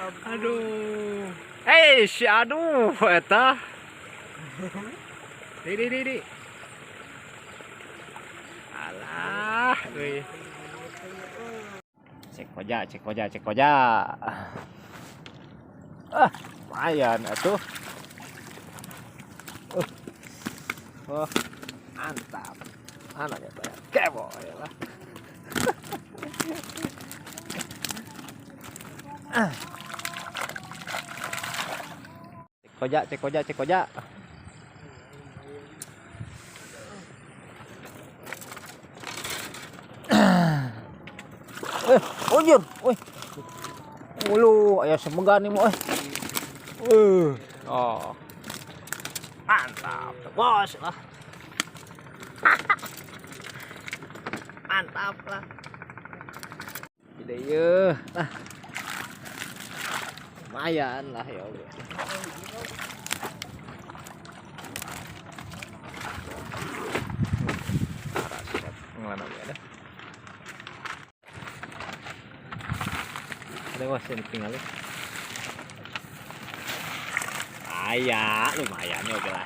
Aduh. Eh, si aduh eta. Di di di di. Alah, euy. Cek koja, cek koja, cek koja. Ah, lumayan atuh. Oh, mantap. Anaknya banyak kebo ya lah. Cek koja, cek koja, cek koja. Eh, ujur, wih. Ulu, aya semegan nih mau eh. Oh. Mantap, bos lah. Mantap lah. Gede ye. Lah. Lumayan lah ya Allah. Ngelana ada. Ada bos yang tinggal. Aya, lumayan ya oke lah.